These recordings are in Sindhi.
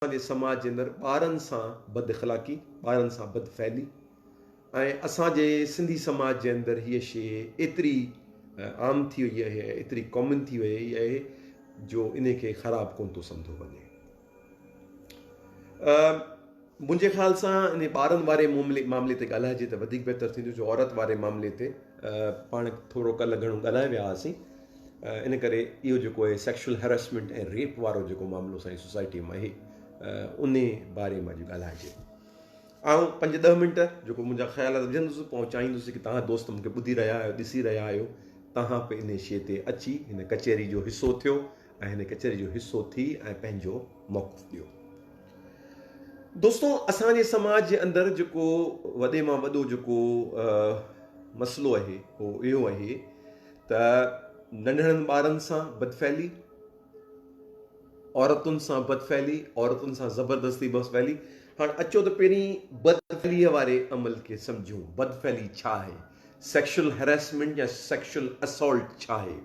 اسان جي سماج جي اندر ٻارن سان بد اخلاقي، ٻارن سان بد فعلي ۽ اسان جي سنڌي سماج جي اندر هيء شيء ايتري عام ٿي وئي آهي ۽ ايتري ڪامن ٿي وئي آهي جو انهي کي خراب ڪونه ٿو سمجهيو وڃي. منهنجي خيال سان انهي ٻارن واري معاملي تي ڳالهائجي ته وڌيڪ بهتر ٿيندو جو عورت واري معاملي تي پاڻ ٿورو ڪلهه گهڻو ڳالهائي ويا هئاسين. ان ڪري اهو جيڪو آهي سيڪشل هراسمينٽ ۽ ريپ وارو جيڪو معاملو اسان جي سوسائٽي ۾ آهي ان باري ۾ اڄ ڳالهائجي. آئون پنج ڏهه منٽ جيڪو منهنجا خيال وجهندس پوء چاهيندس ڪي توهان دوست مونکي ٻڌي رهيا آهيو ڏسي رهيا آهيو توهان به ان شيء تي اچي هن ڪچهري جو حصو ٿيو ۽ هن ڪچهري جو حصو ٿي ۽ پنهنجو موقف ڏيو. دوستو اسان جي سماج جي اندر جيڪو وڏي مان وڏو جيڪو مسئلو آهي اهو اهو آهي ته ننڍڙن ٻارن سان بدفعلي، عورتن سان بدفعلي، عورتن سان زبردستي بدفعلي. هاڻ اچو ته پهرين بدفعليء واري عمل کي سمجهون. بدفعلي ڇا آهي؟ سيڪشل هراسمينٽ يا سيڪشل اسالٽ ڇا آهي؟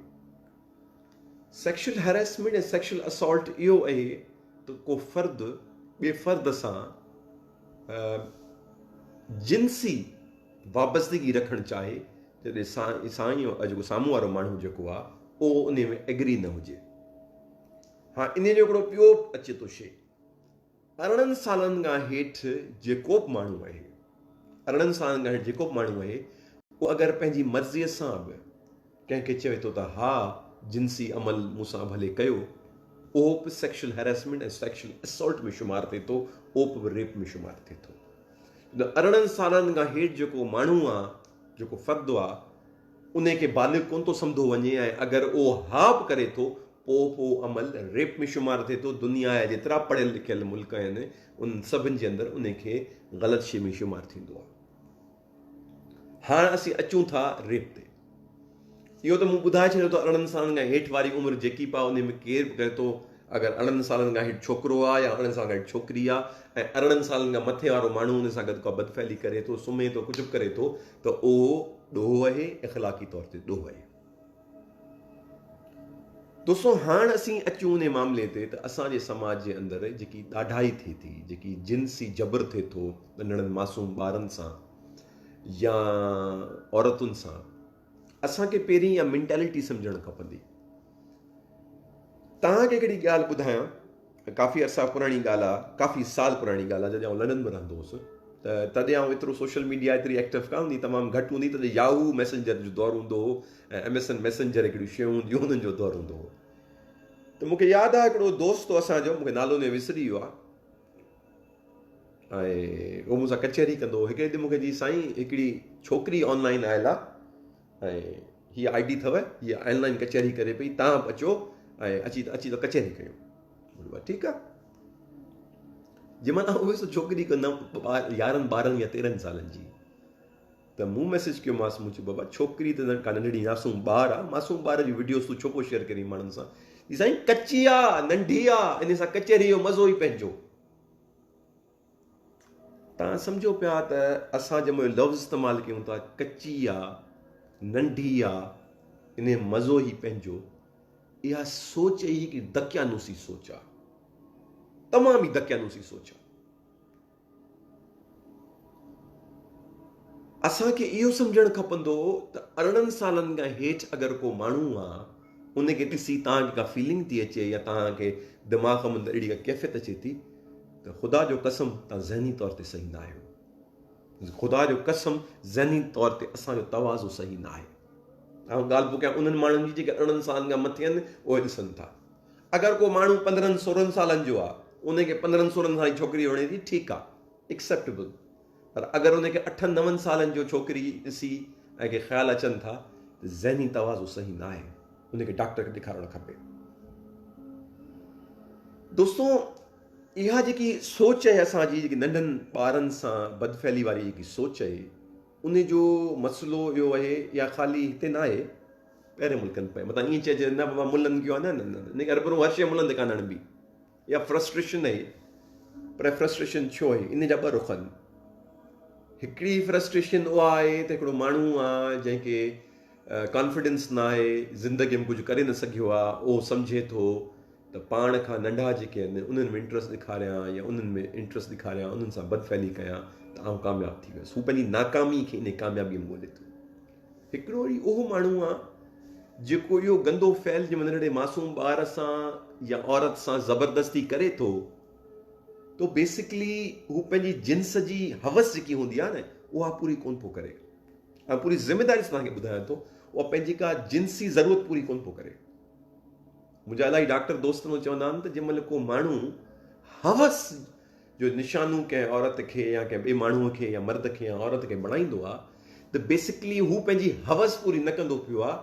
سيڪشل هراسمينٽ يا سيڪشل اسالٽ اهو آهي ته ڪو فرد ٻئي فرد سان جنسي وابستگي رکڻ چاهي جڏهن سائين جيڪو سامهون وارو ماڻهو جيڪو آ اهو انهي ۾ ايگري نه هجي. ها انهي جو هڪڙو ٻيو اچي ٿو شي 18 سالن کان هيٺ جيڪو به ماڻهو آهي 18 سالن کان هيٺ جيڪو به ماڻهو آهي اهو اگر پنهنجي مرضي سان به ڪنهن کي چوي ٿو ته ها جنسي عمل مون سان ڀلي ڪيو اهو به سيڪشل هراسمينٽ ۽ سيڪشل اسالٽ ۾ شمار ٿئي ٿو اهو به ريپ ۾ شمار ٿئي ٿو. ته 18 سالن کان هيٺ جيڪو ماڻهو آ، جيڪو فرد آ، انهي کي بالغ ڪونه ٿو سمڌو وڃي ۽ اگر اهو ها به ڪري ٿو پوء به اهو عمل ريپ ۾ شمار ٿئي ٿو، دنيا جا جيترا پڙهيل لکيل ملڪ آهن انهن سڀن جي اندر انهي کي غلط شي ۾ شمار ٿيندو آ. هاڻ اسين اچون ٿا ريپ تي. اهو ته مون ٻڌائي ڇڏيو ته 18 سالن کان هيٺ واري عمر جيڪي به آهي انهي ۾ ڪير به ڪري ٿو اگر 18 سالن کان هيٺ ڇوڪرو آهي يا 18 سالن کان هيٺ ڇوڪري آهي ۽ 18 سالن کان مٿي وارو ماڻهو ان سان گڏ ڪا بدفعلي ڪري ٿو سمهي ٿو ڪجهه به ڪري ٿو ته اهو ڏوهه آهي اخلاقي طور تي ڏوهه آهي. دوستو هاڻ اسين اچون انهي معاملي تي ته اسان جي سماج جي اندر جيڪي ڏاڍائي ٿئي ٿي جيڪي جنسي جبر ٿئي ٿو ننڍڙن معصوم ٻارن سان يا عورتن سان اسان کي پهرين اها مينٽالٽي سمجهڻ کپندي. توهان کي هڪڙي ڳالهه ٻڌايان، ڪافي عرصا پراڻي ڳالهه آ، ڪافي سال پراڻي ڳالهه آ، جڏهن آئون لنڊن ۾ رهندو هوس ته تڏهن آئون ايترو سوشل ميڊيا ايتري ايڪٽو ڪانه هوندي، تمام گهٽ هوندي، تڏهن ياهو ميسنجر جو دور هوندو هو ۽ ايم ايس اين ميسنجر هڪڙيون شيون هونديون هيون انهن جو دور هوندو هو. ته مون کي ياد آ هڪڙو دوست هو اسان جو، مون کي نالو ان جو وسري ويو آ، ۽ هو مون سان ڪچهري ڪندو هو، هڪڙي ڏينهن مون کي چيائين سائين هڪڙي ڇوڪري آن لائين آيل آ ۽ هيء I D اٿو، هيء آن لائين ڪچهري ڪري پئي، توهان به اچو ۽ اچي اچي ته ڪچهري ڪيون. مون چيو ٺيڪ آ. جنهن مهل آئون ويس ڇوڪري ڪو نه يارهن ٻارهن يا تيرهن سالن جي ته مون ميسيج ڪيومانس، مون چيو بابا ڇوڪري ته ڪا ننڍڙي معصوم ٻار آ، معصوم ٻار جون وڊيوز تون ڇو پيو شيئر ڪرين ماڻهن سان؟ چي سائين ڪچي آ، ننڍي آ، ان سان ڪچهري جو مزو ئي پنهنجو. توهان سمجهو پيا ته اسان جنهن مهل لفظ استعمال ڪيون ٿا ڪچي آ، ننڍي آ، انهي مزو ئي پنهنجو، اها سوچ ئي هڪ دقيانوسي سوچ آ، تمام ئي دقيانوسي سوچ آ. اسان کي اهو سمجهڻ کپندو ته 18 سالن کان هيٺ اگر ڪو ماڻهو آ ان کي ڏسي توهان کي ڪا فيلنگ ٿي اچي يا توهان کي دماغ ۾ اهڙي ڪا ڪيفيت اچي ٿي ته خدا جو قسم توهان ذهني طور تي صحيح نه آهيو. خدا جو قسم ذهني طور تي اسان جو توازن صحيح نه آهي. آئون ڳالهه پيو ڪيان انهن ماڻهن جي جيڪي 18 سالن کان مٿي آهن اهي ڏسن ٿا. اگر ڪو ماڻهو 15 16 سالن جو آ ان کي 15 16 سالن جي ڇوڪري وڻي ٿي ٺيڪ آ ايڪسيپٽيبل پر اگر ان کي اٺن نون سالن جو ڇوڪري ڏسي ۽ ڪي خيال اچن ٿا ته ذهني توازن صحيح نه آهي ان کي ڊاڪٽر کي ڏيکارڻ کپي. دوستو اها جيڪي سوچ آهي اسان جي جيڪي ننڍن ٻارن سان بدفعلي واري جيڪي سوچ آهي ان جو مسئلو اهو آهي اها خالي هتي نه آهي ٻاهرين ملڪن پئي متان ائين چئجي نه بابا ملن ڪيو آهي نه نه نه ان کي هر شيء ملن تي ڪانه هڻبي اها فرسٽريشن آهي پر فرسٽريشن ڇو آهي ان جا ٻه رخ آهن هڪڙي فرسٽريشن اها آهي ته هڪڙو ماڻهو آهي جنهن کي ڪانفيڊنس نه آهي زندگي ۾ ڪجهه ڪري نه سگهيو آهي اهو سمجهي ٿو ته پاڻ کان ننڍا جيڪي آهن انهن ۾ انٽرسٽ ڏيکاريان يا انهن ۾ انٽرسٽ ڏيکاريان انهن سان بدفعلي ڪيان ته آئون ڪامياب ٿي ويس. هو پنهنجي ناڪامي کي انهي ڪاميابي ۾ ڳولي ٿو. هڪڙو وري اهو ماڻهو آهي جيڪو اهو گندو فعل جنهن ۾ ننڍڙي معصوم ٻار سان يا عورت سان زبردستي ڪري ٿو ته بيسڪلي هو پنهنجي جنس جي حوس جيڪي هوندي آهي نه اها پوري ڪونه پيو ڪري ۽ پوري ذميداري سان توهان کي ٻڌايان ٿو اها پنهنجي ڪا جنسي ضرورت پوري ڪونه پيو ڪري. منهنجا الاهي ڊاڪٽر دوست مون چوندا آهن ته جنهن مهل ڪو ماڻهو حوس جو نشانو ڪنهن عورت کي يا ڪنهن ٻئي ماڻهوء کي يا مرد کي يا عورت کي بڻائيندو آهي ته بيسڪلي هو پنهنجي حوس پوري نه ڪندو پيو آهي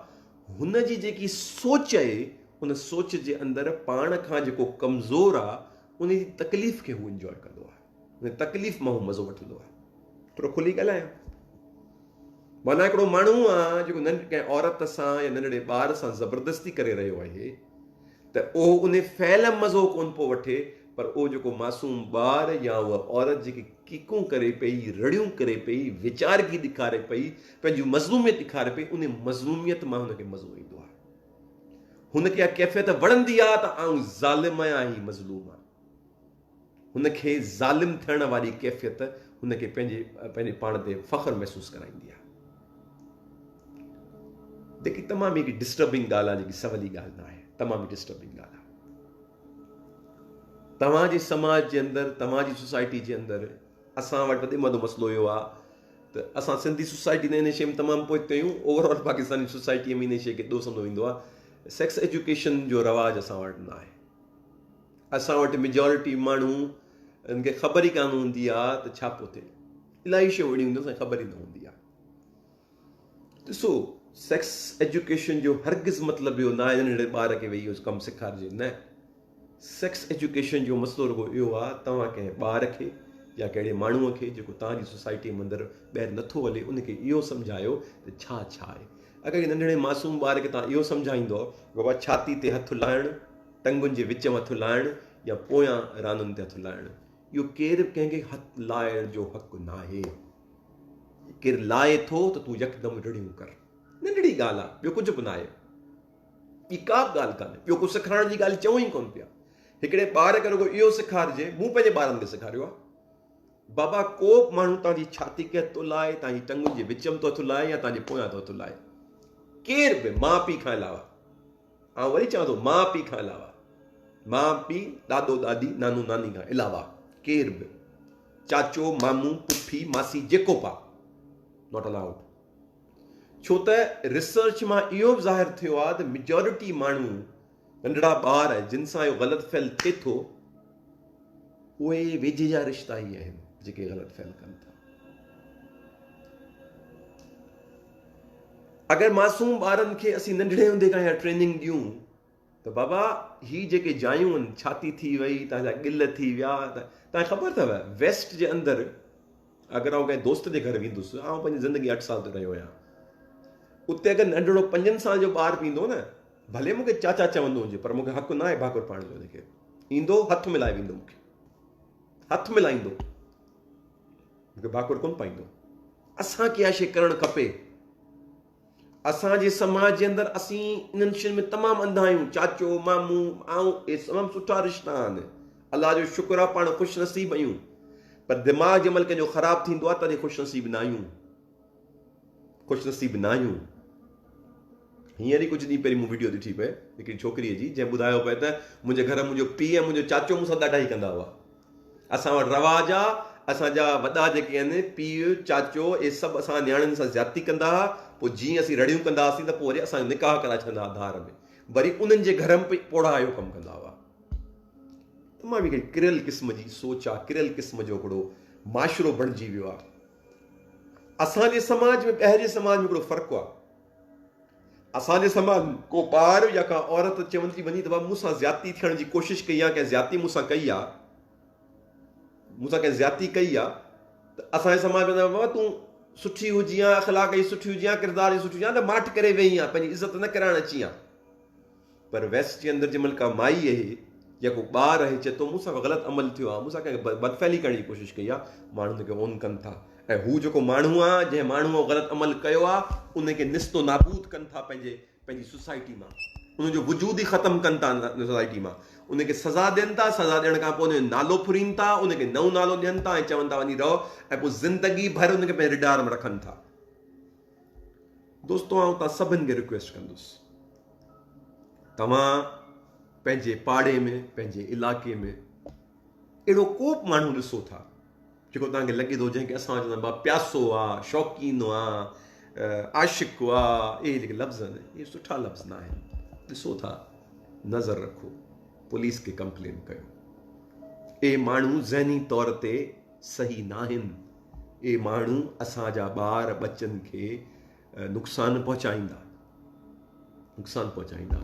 هن جي جيڪي سوچ آهي ان سوچ جي اندر پاڻ کان جيڪو ڪمزور آهي ان جي تڪليف کي هو انجوائي ڪندو آهي ان تڪليف مان هو مزو وٺندو آهي ٿورو کلي ڳالهايان معنيٰ هڪڙو ماڻهو آ جيڪو ننڍ ڪنهن عورت سان يا ننڍڙي ٻار سان زبردستي ڪري رهيو آهي ته اهو ان فعل مزو ڪونه پيو وٺي پر اهو جيڪو معصوم ٻار يا اها عورت جيڪي ڪيڪون ڪري پئي رڙيون ڪري پئي ويچارگي ڏيکاري پئي پنهنجي مظلوميت ڏيکاري پئي ان مظلوميت مان هن کي مزو ايندو آهي هن کي اها ڪيفيت وڻندي آ ته آئون ظالم آهيان هي مظلوم آهي. هن کي ظالم ٿيڻ واري ڪيفيت هن کي پنهنجي پنهنجي پاڻ تي فخر محسوس ڪرائيندي آهي. جيڪي تمام هڪ ڊسٽربنگ ڳالهه آهي جيڪي سولي ڳالهه نه آهي تمام ئي ڊسٽربنگ ڳالهه آهي. توهان جي سماج جي اندر توهان جي سوسائٽي جي اندر اسان وٽ وڏي ۾ وڏو مسئلو اهو آهي ته اسان سنڌي سوسائٽي ۾ ان شيء ۾ تمام پوئتي آهيون اوور آل پاڪستاني سوسائٽي ۾ ان شيء کي ڏو سمجهيو ويندو آهي سيڪس ايجوڪيشن جو رواج اسان وٽ نه آهي. اسان وٽ ميجارٽي ماڻهو ان کي خبر ئي ڪانه هوندي آ ته ڇا پيو ٿئي. الاهي شيون اهڙيون هونديون اسان کي خبر ئي نه هوندي آ. ڏسو سيڪس ايجوڪيشن جو هرگز مطلب اهو نه آهي ننڍڙي ٻار کي ويهي اهو ڪم سيکارجي نه. سيڪس ايجوڪيشن جو مسئلو رڳو اهو آ توهان ڪنهن ٻار کي يا ڪهڙي ماڻهو کي جيڪو توهان جي سوسائٽي ۾ اندر ٻاهر نٿو هلي ان کي اهو سمجهايو ته ڇا ڇا آهي. اگر ڪنهن ننڍڙي معصوم ٻار کي توهان اهو سمجهائيندو بابا ڇاتي تي هٿ لائڻ ٽنگن جي وچ ۾ هٿ لائڻ يا پويان رانن تي هٿ لائڻ اهو ڪير به ڪنهن کي هٿ لائڻ جو حق ناهي. ڪير لائي ٿو ته تون يڪدم رڙيون ڪر. ننڍڙي ڳالهه آهي ٻيو ڪجهه به ناهي. ٻي ڪا به ڳالهه ڪانهي. ٻيو ڪو سکائڻ جي ڳالهه چئون ئي ڪونه پيا. هڪڙي ٻار کي رڳو اهو سيکارجي مون پنهنجي ٻارن کي سيکاريو آهي. بابا ڪو به ماڻهو توهان جي ڇاتي کي هٿ ٿو لائي، توهان جي ٽنگن جي وچ ۾ ٿو هٿ لائي يا توهان جي پويان ٿو هٿ لائي. ڪير به ماء پيء کان علاوه. آئون وري چوان ٿو ماء پيء کان علاوه، ماء پيء، ڏاڏو ڏاڏي، نانو ناني کان علاوه ڪير به، چاچو، مامو، پڦي، ماسي جيڪو به آ، not allowed. ڇو ته ريسرچ مان اهو به ظاهر ٿيو آ ته ميجارٽي ماڻهو، ننڍڙا ٻار جن سان اهو غلط فعل ٿئي ٿو، اهي ويجهي جا رشتا ئي آهن جيڪي غلط فعل ڪن ٿا. اگر معصوم ٻارن کي اسين ننڍڙي هوندي کان اها ٽريننگ ڏيون ته بابا هي جيڪي جايون آهن ڇاتي ٿي وئي تنهنجا ڳل ٿي ويا ته تنهنکي خبر اٿو ويسٽ جي اندر اگر آئون ڪنهن دوست جي گهر ويندس آئون پنهنجي زندگي اٺ سال تي رهيو آهيان اتي اگر ننڍڙو پنجن سال جو ٻار به ايندو نه ڀلي مونکي چاچا چوندو هجي پر مونکي حق نه آهي ڀاڪر پائڻ جو ان کي ايندو هٿ ملائي ويندو مونکي هٿ ملائيندو مون کي ڀاڪر ڪونه پائيندو. اسان کي اها شيء ڪرڻ کپي. اسان جي سماج جي اندر اسين انهن شين ۾ تمام انڌا آهيون. چاچو، مامو، آئون اهي تمام سٺا رشتا آهن. الله جو شڪر آهي پاڻ خوش نصيب آهيون. پر دماغ جنهن مهل ڪنهن جو خراب ٿيندو آهي تڏهن خوش نصيب نه آهيون. خوش نصيب نه آهيون. هينئر ئي ڪجهه ڏينهن پهرين مون وڊيو ڏٺي پئي هڪڙي ڇوڪريء جي جنهن ٻڌايو پئي ته منهنجي گهر منهنجو پيء ۽ منهنجو چاچو مون سان ڏاڍائي ڪندا هئا. اسان وٽ رواج آ، اسان جا وڏا جيڪي آهن، پيء، چاچو، اهي سڀ اسان نياڻين سان زيادتي ڪندا ها، پوء جيئن اسين رڙيون ڪندا هئاسين ته پوء وري اسان جو نڪاح ڪرائي ڇڏندا ها ڌار ۾، وري انهن جي گهر ۾ به پوڙها اهو ڪم ڪندا هئا. تمام هڪڙي ڪريل قسم جي سوچ آ، ڪريل قسم جو هڪڙو معاشرو بڻجي ويو آ. اسان جي سماج ۾ ٻاهر جي سماج ۾ هڪڙو فرق آ. اسان جي سماج ۾ ڪو ٻار يا ڪا عورت چوندي ٿي وڃي ته بابا مون سان زيادتي ٿيڻ جي ڪوشش ڪئي آ، ڪنهن زيادتي مون سان ڪئي آ، مون سان ڪنهن زيادتي ڪئي آ ته اسان جي سماج ۾ بابا تون سٺي هجين ها، اخلاق جي سٺي هجين ها، ڪردار جي سٺي هجين ها ته ماٺ ڪري ويهين ها، پنهنجي عزت نه ڪرائڻ اچين ها. پر ويسٽ جي اندر جنهن مهل ڪا مائي اهي يا ڪو ٻار اهي چئي ٿو مون سان غلط عمل ٿيو آهي، مون سان ڪنهن بدفعلي ڪرڻ جي ڪوشش ڪئي آهي، ماڻهو ان کي اون ڪن ٿا ۽ هو جيڪو ماڻهو آهي جنهن ماڻهو اهو غلط عمل ڪيو آهي ان کي نست و نابود ڪن ٿا پنهنجي پنهنجي سوسائٽي مان ان جو وجود ئي ختم ڪن ٿا سوسائٽي مان. ان کي سزا ڏين ٿا، سزا ڏيڻ کان پوء ان جو نالو ڦرين ٿا، ان کي نئون نالو ڏين ٿا ۽ چون ٿا وڃي رهو ۽ پوء زندگي ڀر ان کي پنهنجي رڊار ۾ رکن ٿا. دوستو آئون توهان سڀن کي رڪويسٽ ڪندس توهان پنهنجي پاڙي ۾ پنهنجي علائقي ۾ اهڙو ڪو به ماڻهو ڏسو ٿا جيڪو توهان کي لڳي ٿو جنهن کي اسان چوندا آهيون پياسو آ شوقين آ عاشق آ اهي جيڪي لفظ آهن اهي سٺا لفظ نه آهن ڏسو ٿا نظر رکو پوليس کي ڪمپلين ڪيو اهي ماڻهو ذهني طور تي صحيح ناهن اهي ماڻهو اسان جا ٻار ٻچن کي نقصان پهچائيندا نقصان پهچائيندا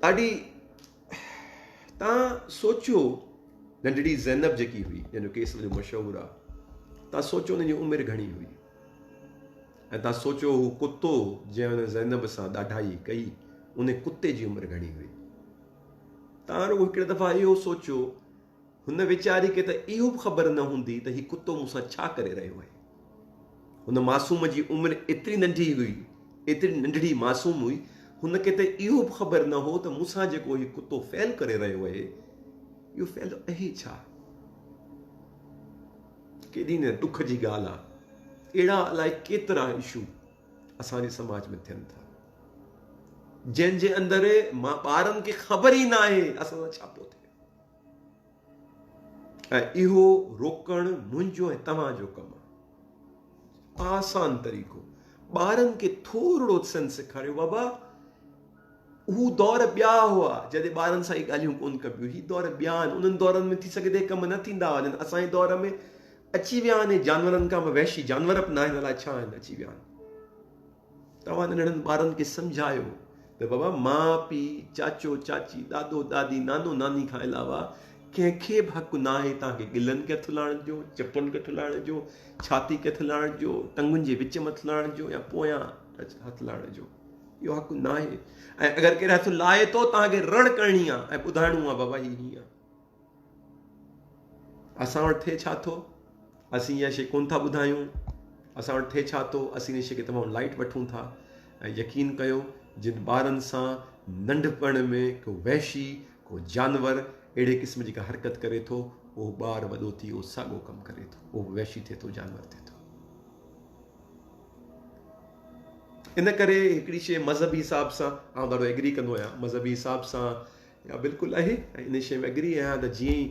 ڏاڍي تان سوچيو ننڍڙي زينب جيڪي هئي جنهن جو ڪيس وڏو مشهور آ تان سوچيو ان جي عمر گهڻي هئي ۽ تان سوچيو هو ڪتو جنهن ان زينب سان ڏاڍائي ڪئي ان ڪتي جي عمر گهڻي هئي تان رڳو هڪڙي دفعا اهو سوچيو هن ويچاري کي ته اهو به خبر نه هوندي ته هي ڪتو مون سان ڇا ڪري رهيو آهي. هن معصوم جي عمر ايتري ننڍي هئي، ايتري ننڍڙي معصوم هئي، هن کي ته اهو به خبر نه هو ته مون سان جيڪو هي ڪتو فعل ڪري رهيو آهي، اهو فعل اهي ڇا؟ ڪيڏي نه ڏک جي ڳالهه آهي. اهڙا الائي ڪيترا اشو اسان جي سماج ۾ ٿين ٿا، جنهن جي اندر مان ٻارن کي خبر ئي ناهي اسان سان ڇا پيو ٿئي. ۽ اهو روڪڻ منهنجو ۽ توهان جو ڪم آهي. آسان طريقو ٻارن کي ٿورڙو سينس سيکاريو بابا هو دور ٻيا هئا جڏهن ٻارن سان اهي ڳالهيون ڪون ڪبيون هي دور ٻيا آهن انهن دورن ۾ ٿي سگهي ته ڪم نه ٿيندا هجن اسان جي دور ۾ اچي ويا آهن جانورن کان به وحشي جانور به ناهن الائي ڇا آهن اچي ويا آهن توهان ننڍڙن ٻارن کي سمجهايو ته بابا ماء پيء، چاچو چاچي، ڏاڏو ڏاڏي، نانو ناني کان علاوه ڪنهن کي به حق ناهي توهان کي ڳلن کي هٿ لائڻ جو، چپن کي هٿ لائڻ جو، ڇاتي کي هٿ لائڻ جو، ٽنگن جي وچ ۾ هٿ لائڻ جو يا پويان هٿ لائڻ جو. اهو حق ناهي ۽ اگر ڪير هٿ لائي ٿو توهان کي رڙ ڪرڻي آهي ۽ ٻڌائڻو آهي بابا هي هيئن آهي. اسان وٽ ٿئي ڇا ٿو؟ اسين اها شيء ڪونه ٿا ٻڌايون. اسان وٽ ٿئي ڇا ٿو؟ اسين ان شيء کي تمام لائيٽ وٺون ٿا ۽ يقين ڪيو جن ٻارن سان ننڍپڻ ۾ ڪو وحشي، ڪو جانور اهڙي قسم جي ڪا حرڪت ڪري ٿو، اهو ٻار وڏو ٿي اهو ساڳو ڪم ڪري ٿو، اهو به وحشي ٿئي ٿو، جانور ٿئي ٿو. ان ڪري هڪڙي شيء مذهبي حساب سان آئون ڏاڍو ايگري ڪندو آهيان، مذهبي حساب سان اها بلڪل آهي ۽ ان شيء ۾ اگري آهيان ته جيئن ئي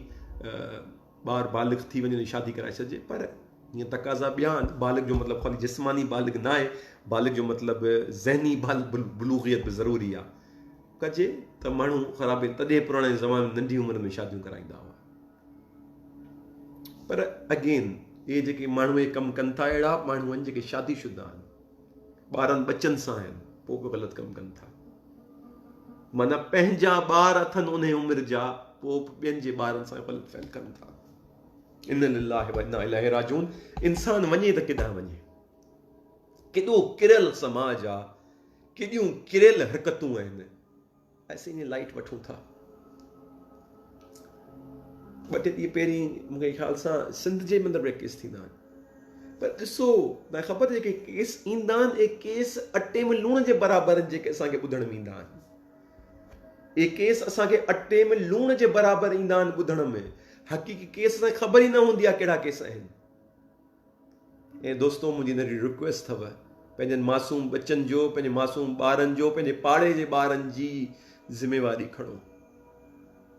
ٻار بالغ ٿي وڃي شادي ڪرائي ڇڏجي پر هيئن تقاضا ٻيا آهن بالغ جو مطلب خالي جسماني بالغ نه آهي بالغ جو مطلب ذهني بلوغيت به ضروري آهي ڪجي ته ماڻهو خراب تڏهن پراڻي زماني ۾ ننڍي عمر ۾ شاديون ڪرائيندا هئا پر اگين اهي جيڪي ماڻهو اهي ڪم ڪن ٿا اهڙا ماڻهو آهن جيڪي شادي شده آهن ٻارن ٻچن سان آهن پوء به غلط ڪم ڪن ٿا معنيٰ پنهنجا ٻار اٿن انهي عمر جا پوء به ٻين جي ٻارن سان غلط فعل ڪن ٿا ان لله و انا اليه راجعون انسان وڃي ته ڪيڏانهن وڃي ڪيڏو ڪريل سماج آ ڪيڏيون ڪريل حرڪتون آهن اسين ائين لائيٽ وٺون ٿا. ٻه ٽي ڏينهن پهرين مون کي خيال سان سنڌ جي اندر به ڪيس ٿيندا آهن پر ڏسو تان خبر جيڪي ڪيس ايندا آهن اهي ڪيس اٽي ۾ لوڻ جي برابر آهن جيڪي اسان کي ٻڌڻ ۾ ايندا آهن اهي ڪيس اسان کي اٽي ۾ لوڻ جي برابر ايندا آهن ٻڌڻ ۾ حقيقي ڪيس اسان کي خبر ئي نه هوندي آهي ڪهڙا ڪيس آهن اي دوستو منهنجي ننڍڙي رڪويسٽ اٿو پنهنجن معصوم ٻچن جو پنهنجي معصوم ٻارن جو پنهنجي پاڙي جي ٻارن جي ذميواري کڻو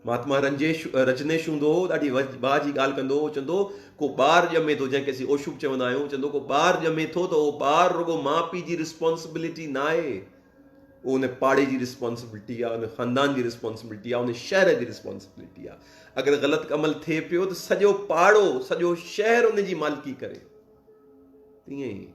مهاتما رنجيش رجنيش هوندو هو ڏاڍي واهه جي ڳالهه ڪندو هو چوندو ڪو ٻار ڄمي ٿو جنهن کي اسين اوشو به چوندا آهيون چوندو ڪو ٻار ڄمي ٿو ته اهو ٻار رڳو ماء پيء جي رسپانسبلٽي ناهي اهو ان پاڙي جي رسپانسبلٽي آهي، ان خاندان جي رسپانسبلٽي آهي، ان شهر جي رسپانسبلٽي آهي. اگر غلط عمل ٿئي پيو ته سڄو پاڙو، سڄو شهر ان جي مالڪي ڪري. تيئن ئي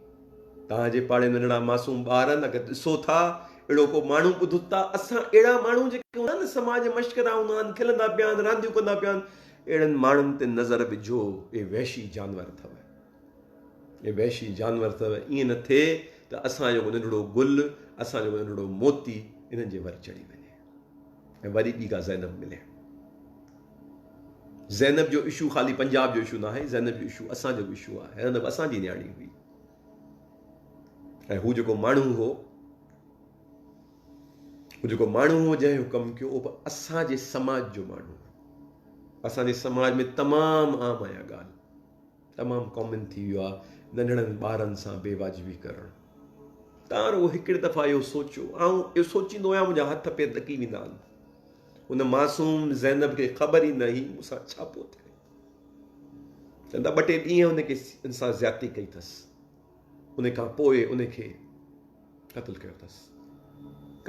توهان جي پاڙي ۾ ننڍڙا معصوم ٻار آهن، اگر ڏسو ٿا اهڙو ڪو ماڻهو ٻڌو ٿا، اسان اهڙا ماڻهو جيڪي هوندا آهن نه سماج ۾ مشڪرا هوندا آهن، کلندا پيا آهن، رانديون ڪندا پيا آهن، اهڙن ماڻهن تي نظر وجهو، اهي وحشي جانور اٿو. اي وحشي جانور اٿو، ائين نه ٿئي ته اسان جو ننڍڙو گل، اسان جو ننڍڙو موتي انهن جي ور چڙهي وڃي ۽ وري ٻي ڪا زينب ملي. زينب جو اشو خالي پنجاب جو اشو ناهي، زينب جو اشو اسان جو به اشو آهي. زينب اسان جي نياڻي هئي ۽ هو جيڪو ماڻهو هو هو جيڪو ماڻهو هو جنهن اهو ڪم ڪيو اهو به اسان جي سماج جو ماڻهو هو. اسان جي سماج ۾ تمام عام آهي اها ڳالهه، تمام ڪامن ٿي ويو آهي ننڍڙن ٻارن سان بي واجبي ڪرڻ. توهان رڳو هڪڙي دفعا اهو سوچيو، آئون اهو سوچيندو آهيان منهنجا هٿ پير ڏڪي ويندا آهن. ان معصوم زينب کي خبر ئي نه هئي مون سان ڇا پيو ٿئي. چوندا ٻه ٽي ڏينهن ان کي ان سان زيادتي ڪئي اٿس، ان کان پوء ان کي قتل ڪيو اٿس.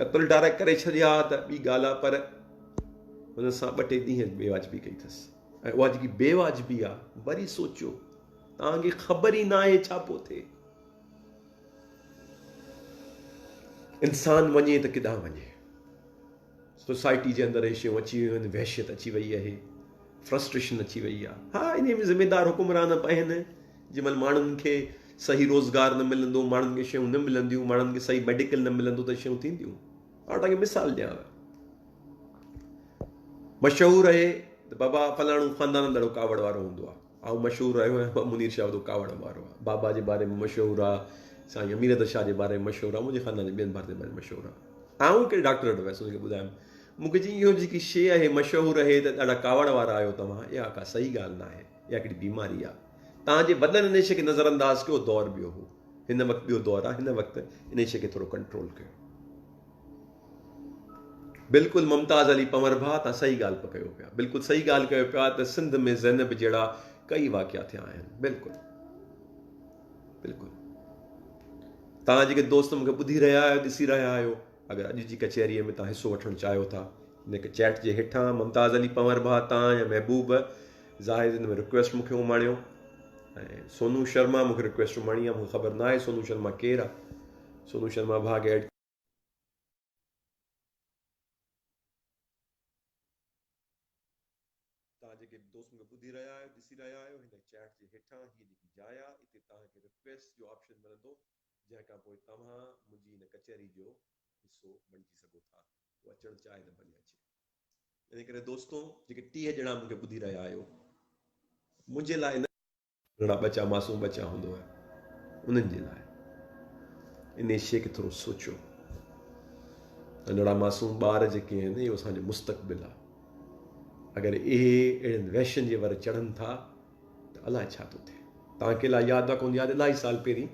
قتل ڊائريڪٽ ڪري ڇڏيا ته ٻي ڳالهه آ، پر ان سان ٻه ٽي ڏينهن بي واجبي ڪئي اٿس. ۽ اها جيڪي بي واجبي آ، وري سوچيو، توهان کي خبر ئي ناهي ڇا پيو ٿئي. انسان وڃي ته ڪيڏانهن وڃي؟ سوسائٽي جي اندر اهي شيون اچي ويون آهن، وحشيت اچي وئي آهي، فرسٽريشن اچي وئي آهي. ها انهي ۾ ذميدار حڪمران به آهن، جنهن مهل ماڻهن کي صحيح روزگار نه ملندو، ماڻهن کي شيون نه ملنديون، ماڻهن کي صحيح ميڊيڪل نه ملندو ته شيون ٿينديون. آئون توهان کي مثال ڏيانو، مشهور آهي ته بابا فلاڻو خاندان ڏاڍو ڪاوڙ وارو هوندو آهي. آئون مشهور رهيو آهيان بابا منير شاهه وڏو ڪاوڙ وارو آهي، بابا جي باري ۾ مشهور آهي، سائين امير احمد شاهه جي باري ۾ مشهور آهي، منهنجي خاندان جي ٻين ڀاتين جي باري ۾ مشهور آهي. آئون هڪڙي ڊاڪٽر وٽ ويس، ان کي ٻڌايم، مون کي چيائين اهو جيڪي شيء آهي مشهور آهي ته ڏاڍا ڪاوڙ وارا آهيو توهان، اها ڪا صحيح ڳالهه ناهي، اها هڪڙي بيماري آهي. توهان جي وڏن انهي شيء کي نظر انداز ڪيو، دور ٻيو هو، هن وقت ٻيو دور آهي، هن وقت انهي شيء کي ٿورو ڪنٽرول ڪيو. بلڪل ممتاز علي پنور ڀاء تان صحيح ڳالهه په ڪيو پيا بلڪل صحيح ڳالهه ڪيو پيا ته سنڌ ۾ زينب جهڙا ڪئي واقعا ٿيا آهن بلڪل بلڪل تان جيڪي دوست مونکي ٻڌي رهيا آهيو ڏسي رهيا آهيو اگر اڄ جي ڪچهري ۾ تان حصو وٺڻ چاهيو ٿا هن چيٽ جي هيٺان ممتاز علي پنور ڀاء تان يا محبوب زاهد هن ۾ رڪويسٽ مونکي اماڻيو ۽ سونو شرما مونکي رڪويسٽ اماڻي آهي مونکي خبر نه آهي سونو شرما ڪير آهي سونو شرما ڀاء کي ايڊ توهان جيڪي به دوست مونکي ٻڌي رهيا آهيو ڏسي رهيا آهيو هن چيٽ جي هيٺان هي جيڪي جاء آهي اتي توهان کي رڪويسٽ جو آپشن ملندو جنهن کان پوء توهان منهنجي هن ڪچهري جو حصو بڻجي سگهو ٿا ڪو اچڻ چاهي ته ڀلي اچي ان ڪري دوستو جيڪي 30 ڄڻا مونکي ٻڌي رهيا آهيو منهنجي لاء نه ننڍڙا ٻچا معصوم ٻچا هوندو آهي انهن جي لاء انهي شيء کي ٿورو سوچيو. ننڍڙا معصوم ٻار جيڪي آهن اهي اسان جو مستقبل آهي. اگر اهي اهڙن وحشين جي ور چڙهن ٿا ته الائي ڇا ٿو ٿئي. توهان کي الائي ياد آهي ڪونه ياد الاهي سال پهرين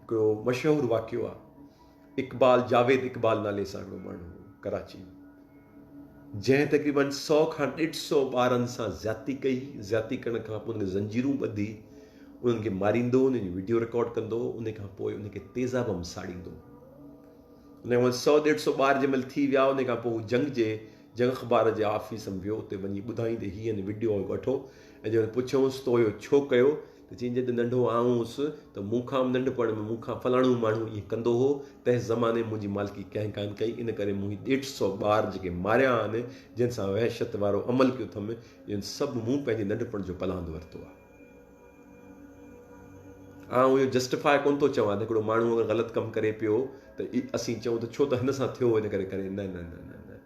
هڪڙو مشهور واقعو آهي اقبال جاويد اقبال نالي سان هڪڙو ماڻهو هو ڪراچي ۾ جنهن تقريبن سئو کان ڏيڍ سئو ٻارن سان زيادتي ڪئي، زيادتي ڪرڻ کان پوء انهن کي زنجيرون ٻڌي انهن کي ماريندو، انهن جون وڊيو رڪارڊ ڪندو هو، ان کان پوء انهن کي تيزاب م ساڙيندو هو. ان کان پوء سئو ڏيڍ سئو ٻار جنهن مهل ٿي ويا ان کان پوء هو جنگ جي جنگ اخبار جي آفيس م ويو اتي وڃي ٻڌائين ته هي هن وڊيو وٺو ۽ جنهن مهل پڇيونس تو اهو ڇو ڪيو ته چيائين جڏهن ننڍو آئون هوس ته مون کان به ننڍپڻ ۾ مون کان فلاڻو ماڻهو ائين ڪندو هو، تنهن زماني منهنجي مالڪي ڪنهن ڪانه ڪئي، ان ڪري مون هي ڏيڍ سئو ٻار جيڪي ماريا آهن، جن سان وحشت وارو عمل ڪيو اٿم، اهو سڀ مون پنهنجي ننڍپڻ جو پلاند ورتو آهي. آئون اهو جسٽيفاء ڪونه ٿو چوان ته هڪڙو ماڻهو اگر غلط ڪم ڪري پيو ته اسين چئون ته ڇو ته هن سان ٿيو ان ڪري ڪري، نه نه نه نه نه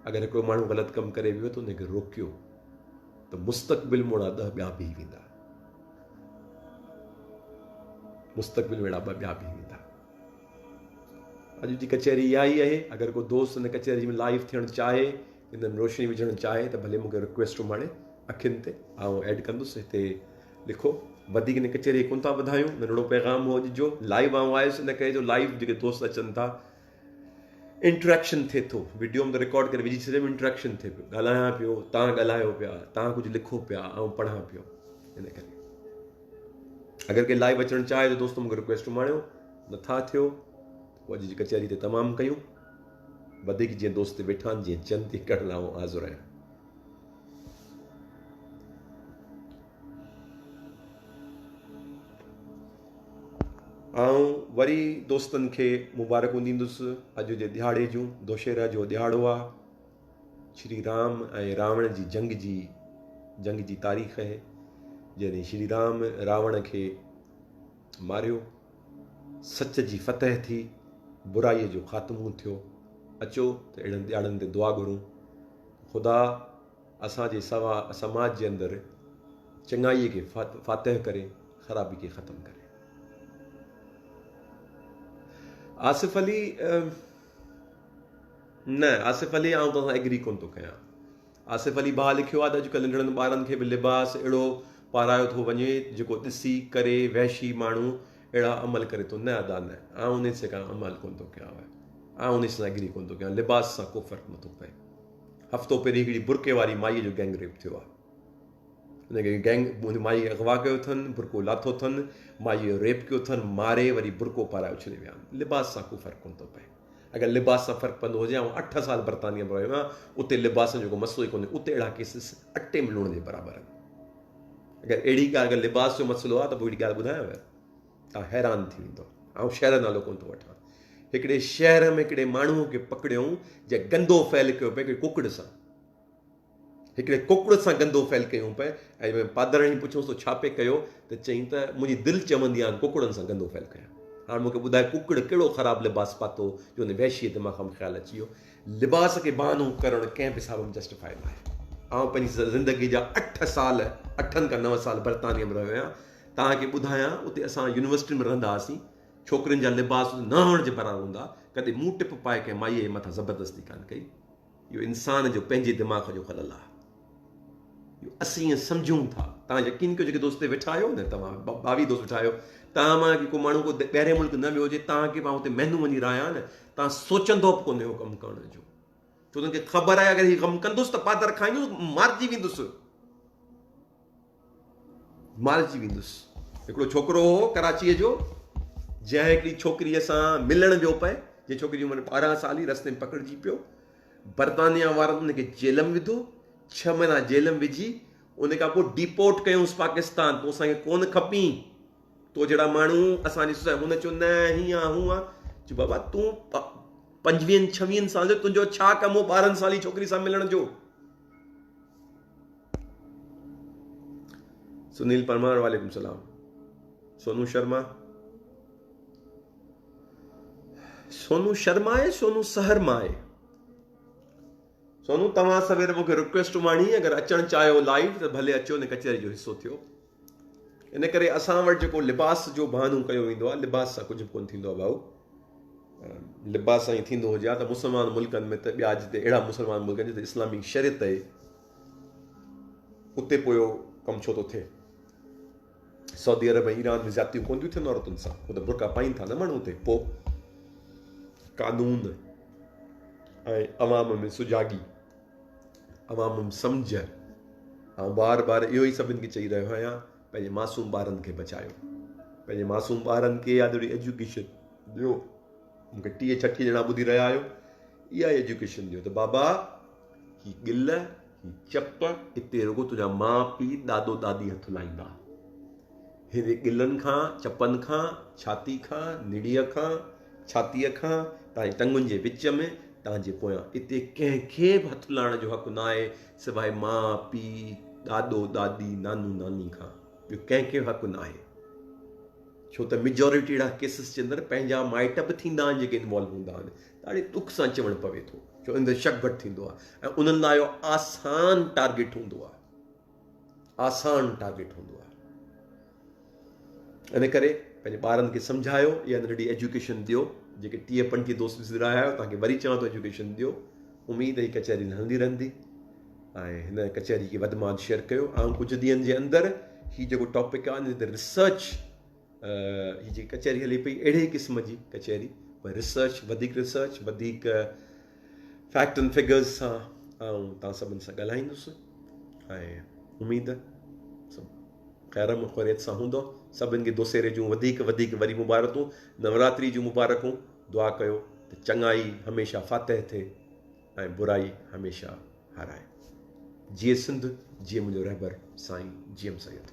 اگر هڪڙو ماڻهو غلط ڪم ڪري پيو ته ان کي روڪيو. ته مستقبل ۾ اهڙا ڏهه ٻيا بيهي ويندا. مستقبل ۾ اهڙا ٻه ٻيا بيهي ويندا. اڄ جي ڪچهري اها ئي آهي. اگر ڪو دوست هن ڪچهري ۾ لائيو ٿيڻ چاهي، هن ۾ روشني وجهڻ چاهي ته ڀلي مون کي رڪويسٽ اماڻي اکين تي آئون ايڊ ڪندس. هتي لکو. وڌيڪ هن ڪچهري کي ڪونه ٿا وڌايون. ننڍڙو پيغام هو اڄ جو. لائيو آئون آيس ان ڪري جو لائيو جيڪي دوست اچن ٿا انٽريڪشن ٿئي ٿو وڊيو ۾ ته رڪارڊ ڪري وجهي ڇڏيم انٽريڪشن ٿئي پيو ڳالهايان پيو تان ڳالهايو پيا تان ڪجهه لکو پيا آئون پڙهان پيو ان ڪري اگر ڪي لائيو اچڻ چاهي ته دوستو مونکي رڪويسٽ اماڻيو نٿا ٿيو پوء اڄ جي ڪچهري تي تمام ڪيون وڌيڪ جيئن دوست ويٺا آهن جيئن چن تي ڪرڻ لاء آئون حاضر آهيان آئون وري دوستن کي مبارڪون ڏيندس اڄ جي ڏهاڙي جون دوشيرا جو ڏهاڙو آ شري رام ۽ راوڻ جي جنگ جي جنگ جي تاريخ آهي جڏهن شري رام راوڻ کي ماريو سچ جي فتح ٿي برائي جو خاتمو ٿيو اچو ته اهڙن ڏهاڙن تي دعا گهرون خدا اسان جي سماج جي اندر چڱائي کي فاتح ڪري خرابي کي ختم ڪري. آصف علي نه آصف علي آئون توسان ايگري ڪونه ٿو ڪيان. آصف علي ڀاء لکيو آهي ته اڄڪلهه ننڍڙن ٻارن کي به لباس اهڙو پارايو ٿو وڃي جيڪو ڏسي ڪري وحشي ماڻهو اهڙا عمل ڪري ٿو نه ادا نه آئون انهي سان ڪا عمل ڪونه ٿو ڪيان آئون انهي سان ايگري ڪونه ٿو ڪيان لباس سان ڪو فرق نٿو پئي هفتو پهرين هڪڙي برقعي واري مائي جو گينگ ريپ ٿيو آهي ان کي گينگ ان مائي کي اغوا ڪيو اٿن برقعو لاٿو اٿن مائي جو ريپ ڪيو اٿن ماري وري برقعو پارائي اڇلي ويا آهن لباس سان ڪو فرق ڪونه ٿو پئي اگر لباس سان فرق پوندو هجي آئون 8 سال برطانيه ۾ رهيو آهيان اتي لباسن جو ڪو مسئلو ئي ڪونهي اتي اهڙا ڪيسز اٽي ۾ لوڻ جي برابر آهن اگر اهڙي ڳالهه اگر لباس جو مسئلو آهي ته پوء هڪڙي ڳالهه ٻڌايانو توهان حيران ٿي ويندو آئون شهر جو نالو ڪونه ٿو وٺان هڪڙي شهر ۾ هڪڙي ماڻهوء کي پڪڙيائون جنهن گندو فعل ڪيو پئي هڪڙي ڪڪڙ سان هڪڙي ڪڪڙ سان گندو فعل ڪيون پئي ۽ پادرڻي پڇيوس تو ڇا پئي ڪيو ته چيائين ته منهنجي دل چوندي آهي ڪڪڙن سان گندو فعل ڪيان. هاڻ مون کي ٻڌاء ڪڪڙ ڪهڙو خراب لباس پاتو جو ان وحشيء دماغ ۾ خيال اچي ويو. لباس کي بهانو ڪرڻ ڪنهن به حساب ۾ جسٽيفائي ناهي. آئون پنهنجي زندگي جا اٺ سال، اٺن کان نو سال برطانيه ۾ رهيو آهيان. توهان کي ٻڌايان اتي اسان يونيورسٽين ۾ رهندا هئاسين. ڇوڪرين جا لباس نه هئڻ جي برابر هوندا. ڪڏهن مون ٽپ پائي ڪنهن مائيء جي مٿان زبردستي ڪانه ڪئي. اهو انسان جو پنهنجي دماغ جو خلل آهي. اهو اسين ائين سمجهون ٿا. توهان يقين ڪيو جيڪي دوست هتي ويٺا آهيو نه توهان 22 دوست ويٺا آهيو توهان مان ڪو ماڻهو ڪو ٻاهرين ملڪ نه ويو هجي توهان کي به آئون هتي مهينو وڃي رهيان نه توهان سوچندو به ڪونه اهو ڪم ڪرڻ جو ڇو ته کي خبر آهي اگر هي غم ڪندس ته پادر کائيندس مارجي ويندس. مارجي ويندس. هڪڙو ڇوڪرو هو ڪراچيء جو، جنهن هڪڙي ڇوڪريء سان ملڻ ويو پئي، جنهن ڇوڪري جي عمر 12 سال هئي، رستي ۾ پڪڙجي پيو. برطانيا وارن ان کي جيل ۾ وڌو، ڇهه مهينا جيل ۾ وجهي، ان کان پوء ڊيپورٽ ڪيونس پاڪستان، تون اسان کي ڪونه کپين، تو جهڙا ماڻهو اسان جي سوسائٽي. هن چيو نه هيئن آ هونئن آ. چيو بابا تون پنجويهن ڇويهن سال جو تنهنجو ڇا ڪم هو 12 سالي ڇوڪري سان ملڻ جو؟ سنيل پرمار وعليڪم سلام سونو شرما سونو شرما آهي سونو سهرما آهي سونو توهان سوير مونکي رڪويسٽ اماڻي اگر اچڻ چاهيو لائيو ته ڀلي اچو ان ڪچهري جو حصو ٿيو ان ڪري اسان وٽ جيڪو لباس جو بهانو ڪيو ويندو آهي لباس سان ڪجهه به ڪونه ٿيندو آهي ڀائو لباس سان ئي ٿيندو هجي ها ته مسلمان ملڪن ۾ ته ٻيا جتي اهڙا مسلمان ملڪ آهن جتي اسلامي شريعت آهي اتي پوء اهو ڪم ڇو ٿو ٿئي سعودي عرب ۽ ايران ۾ زيادتيون ڪونه ٿيون ٿين عورتن سان هو ته برقع پائين ٿا نه ماڻهو اتي پوء قانون ۽ عوام ۾ سجاڳي عوام ۾ سمجهه. آئون بار بار اهو ئي سڀن کي چئي رهيو آهيان پنهنجي معصوم ٻارن کي بچايو پنهنجي معصوم ٻارن کي اها ٿوري ايجوڪيشن ڏيو مون کي 30 36 ڄڻا ٻڌي رهيا آهيو اها ايجوڪيشن ڏيو ته بابا هي ڳل هي چپ اتي رڳو تنهنجا ماء پيء ڏاڏو ڏاڏي هٿ لائيندا هن ڳلن کان چپن کان ڇاتي کان نڙيء کان ڇاتيء کان تانجي ٽنگن جي وچ ۾ تانجي پويان اتي ڪنهن کي به هٿ لائڻ جو حق ناهي سواء ماء، پيء، ڏاڏو، ڏاڏي، نانو، ناني کان ٻيو ڪنهن کي به حق ناهي. ڇو ته ميجارٽي اهڙا ڪيسز جي اندر پنهنجا مائٽ به ٿيندا آهن جيڪي انوالو هوندا آهن. ڏاڍي ڏک سان چوڻ پوي ٿو ڇو ان تي شڪ گهٽ ٿيندو آهي ۽ انهن لاء اهو آسان ٽارگيٽ هوندو آهي. آسان ٽارگيٽ هوندو آهي. ان ڪري پنهنجي ٻارن کي سمجهايو يا ننڍڙي ايجوڪيشن ڏيو جيڪي 30 35 دوست ڏسي رهيا آهيو توهان کي وري چوان ٿو ايجوڪيشن ڏيو اميد هي ڪچهري هلندي رهندي ۽ هن ڪچهري کي وڌ مان شيئر ڪيو آئون ڪجهه ڏينهن جي اندر هي جيڪو ٽاپڪ آهي ان تي ريسرچ هي جيڪي ڪچهري هلي پئي اهڙي قسم جي ڪچهري پر ريسرچ وڌيڪ ريسرچ وڌيڪ فيڪٽ اينڊ فگرز سان آئون توهان سڀن سان ڳالهائيندس ۽ اميد سڀ خير ۾ خيريت سان هوندو سڀن کي دوسيري جون وڌيڪ وڌيڪ وري مبارڪون نوراتري جون مبارڪون دعا ڪيو ته چڱائي هميشه فاتح ٿئي ۽ برائي هميشه هارائي جيئي سنڌ جيئي منهنجو رهبر سائين جي ايم سيد.